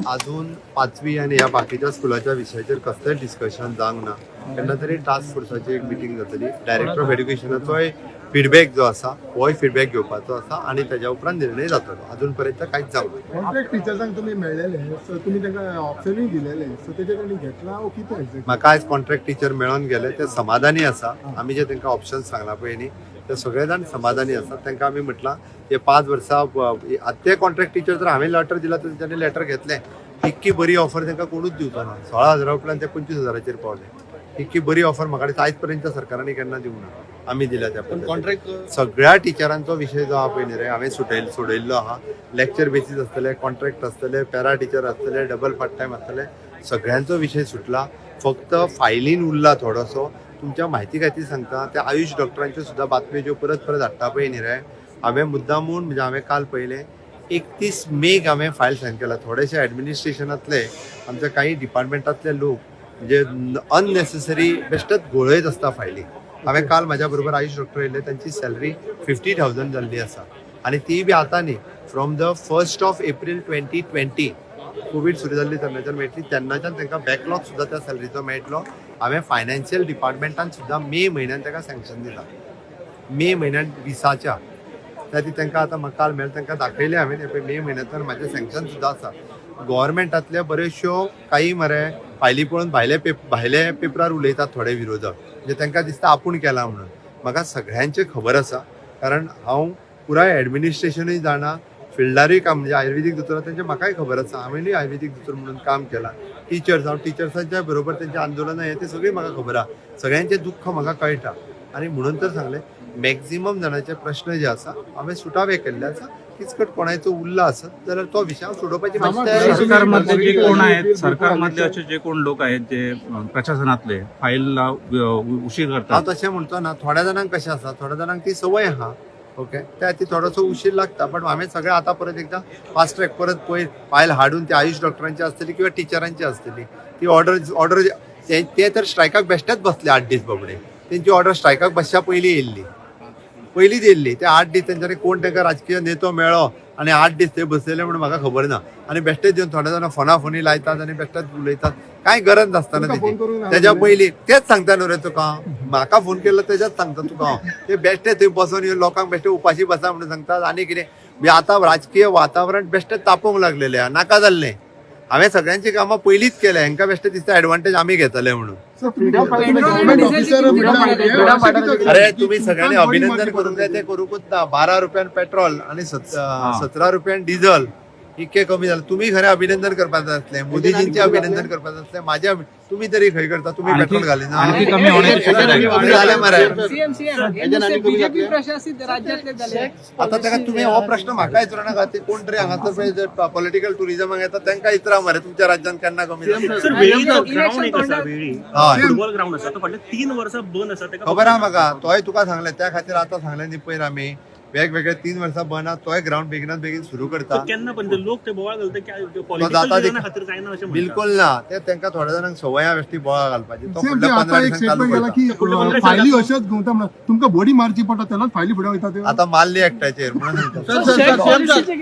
अजून पांचवी आनी ह्या बाकीच्या स्कुलाच्या विशयाचेर कसलेंच डिस्कशन जावंक ना. केन्ना तरी टास्क फोर्साची एक मिटींग जातली. डायरेक्टर ऑफ एड्युकेशनाचोय फिडबॅक जो आसा, होय फिडबॅक घेवपाचो आसा आनी तेज्या उपरांत निर्णय जातलो. अजून पर्यंत कांयच जावंक ना. कॉन्ट्रॅक्ट टिचर्सांक तुमी मेळ्ळेले, सो तुमी तांकां ऑप्शनूय दिलेले, सो तेजे तांणी घेतला ओ कितें एक्झॅक्ट? म्हाका आयज कॉन्ट्रॅक्ट टिचर मेळोन गेले. ते समाधानी आसा. आमी जे तांकां ऑप्शन सांगला पळय न्ही, ते सगळे जाण समाधानी आसात. तांकां आमी म्हटलां, हे 5 वर्सां ते कॉन्ट्रॅक्ट टिचर जर हांवें लेटर दिला तर तेंच्यांनी लेटर घेतलें. इतकी बरी ऑफर तांकां कोणूच दिवचो ना. 16 हजारा उपरांत ते 25 हजाराचेर पावले. इतकी बरी ऑफर म्हाका दिसता आयज पर्यंतच्या सरकारांनी केन्ना दिवंक ना. आमी दिल्या त्या पण पद्दतीन. कॉन्ट्रॅक्ट सगळ्या टिचरांचो विशय जो आहा पळय न्ही रे, हांवें सोडयल्लो आहा. लेक्चर बेसीस आसतले, कॉन्ट्रॅक्ट आसतले, पॅरा टिचर आसतले, डबल पार्ट टायम आसतले, सगळ्यांचो विशय सुटला. फक्त फायलीन उरला थोडोसो. तुमच्या म्हायती खातीर सांगता, त्या आयुष डॉक्टरांच्यो सुद्दां बातम्यो ज्यो परत परत हाडटा पळय न्ही रे, हांवें मुद्दामून, म्हणजे हांवें काल पळयलें, 31 मेक हांवें फायल सायन केला. थोडेशे एडमिनिस्ट्रेशनांतले, आमच्या काही डिपार्टमेंटांतले लोक म्हणजे अननेसेसरी बेश्टेच घोळयत आसता फायली. हांवें काल म्हाज्या बरोबर आयुष डॉक्टर येयल्ले. तांची सॅलरी 50,000 जाल्ली आसा आनी ती बी आतां न्ही, from the 1st of April 2020, Covid सुरू जाल्ली तेन्नाच्यान मेळटली. तेन्नाच्यान तांकां बॅकलॉग सुद्दां त्या सॅलरीचो मेळटलो. हांवें फायनान्शियल डिपार्टमेंटान सुद्दां मे म्हयन्यान ताका सँक्शन दिला, मे म्हयन्यान 20च्या. त्या खातीर तांकां आतां म्हाका काल मेळ्ळें, तांकां दाखयलें हांवें, हें पळय, मे म्हयन्यांतल्यान म्हाजें सँक्शन सुद्दां आसा. गोवोरमेंटांतले बऱ्योचश्यो काही मरे फायली पळोवन भायले पेपरार उलयतात थोडे विरोधक. म्हणजे तांकां दिसता आपूण केला म्हणून. म्हाका सगळ्यांचें खबर आसा, कारण हांव पुराय एडमिनिस्ट्रेशनूय जाणा, फिल्डारूय काम, म्हणजे आयुर्वेदीक दोतोर तेंचें म्हाकाय खबर आसा. हांवेंनूय आयुर्वेदीक दोतोर म्हणून काम केलां. टिचर्स, हांव टिचर्सांच्या बरोबर तेंचें आंदोलनां हें तें सगळीं म्हाका खबर आहा. सगळ्यांचें दुख्ख म्हाका कळटा आनी म्हणून तर सांगलें, मॅक्झिमम जाणांचे प्रश्न जे आसा हांवें सुटावे केल्ले आसा. किचकट कोणायचो उरला आसत जाल्यार तो विशय हांव सोडोवपाची म्हाजी तयारी आसा. सरकारमधले जे कोण आहेत, सरकारमधले असे जे कोण लोक आहेत जे प्रशासनातले फाईलला उशीर हांव करतात. तशें म्हणचो ना. थोड्या जाणांक कशें आसा, थोड्या जाणांक ती संवय आहा, ओके, त्या खातीर थोडोसो उशीर लागता. बट हांवें सगळें आतां परत एकदां फास्ट ट्रॅक परत पयर फायल हाडून, ती आयुष डॉक्टरांची आसतली किंवा टिचरांची आसतली ती ऑर्डर ऑर्डर ते ते तर स्ट्रायकाक बेश्टेच बसले 8 दीस बाबडे. तेंची ऑर्डर स्ट्रायकाक बसच्या पयलीं येयल्ली, पयलींच येयल्ली. ते 8 दीस तेंच्यांनी कोण तांकां राजकीय नेतो मेळ्ळो आनी 8 दीस ते बसयले म्हणून म्हाका खबर ना. आनी बेश्टेच येवन थोड्या जाणां फोना फोनी लायतात आनी बेश्टेच उलयतात, कांय गरज नासतना तुमकां तेजी. फोन करून तेज्या पयलीं तेच सांगता न्हू रे तुका हांव. म्हाका फोन केलो तेज्याच सांगता तुका हांव. ते बेश्टे थंय बसोन येवन लोकांक बेश्टे उपाशी बसा म्हणून सांगतात. आनी कितें, म्हणजे आतां राजकीय वातावरण बेश्टें तापोवंक लागलेलें आहा, नाका जाल्लें. हांवें सगळ्यांची कामां पयलींच केल्या. हांकां बेश्टें दिसता एडवांटेज आमी घेतले म्हणून. Government officer. अरे, तुम्ही सगळ्यांनी अभिनंदन करूंक जाय. ते करूंकूच ना. 12 रुपयान पेट्रोल आणि 17 रुपयान डिझल इतके कमी झालं. तुम्ही खरें अभिनंदन करपाक जाय आसलें, मोदीजींचे अभिनंदन करपाक जाय आसलें, माझे तुम्ही तरी खंय करता? तुम्ही पेट्रोल घालिना. आणखी कमी होण्याची शक्यता आहे का? जालें मरे. सीएम, सीएम, बीजेपी प्रशासित राज्यातले झाले. आता ताका तुम्ही हो प्रश्न म्हाका विचारू नाका. ते कोण तरी हांगासर पळय पॉलिटिकल टुरिजमाक येता, तांकां विचारा मरे, तुमच्या राज्यात केन्ना कमी जाता. सर, वेळी इलेक्शन ग्राउंड एक आसा. तोंडार. वेळी हय. फुटबॉल ग्राउंड आसा, तो फाटले 3 वर्सां बंद आसा ताका. खबर आहा म्हाका. तोय तुका सांगलें, त्या खातीर आतां सांगलें न्ही पयर, आमी वेगवेगळे 3 वर्सां बंद आहा, तोय ग्राउंड बेगिनात बेगीन सुरू करता. केन्ना पर्यंत लोक ते बोवाळ घालता की जाता पॉलिटिकल ते- खातीर जायना अशें म्हणटा. बिलकुल ना. ते तांकां थोड्या जाणांक संवय आहा बेश्टी बोवाळ घालपाची. तो फुडल्या आता 15 एक दिसांक चालू स्टेटमेंट गेला करता. की फायली अश्योच घुंवता म्हणून तुमकां बॉडी मारची पडटा, तेन्नाच फायली फुडें वयता त्यो. आतां मारली एकट्याचेर म्हणून सांगता. शेक पॉलिसीचे.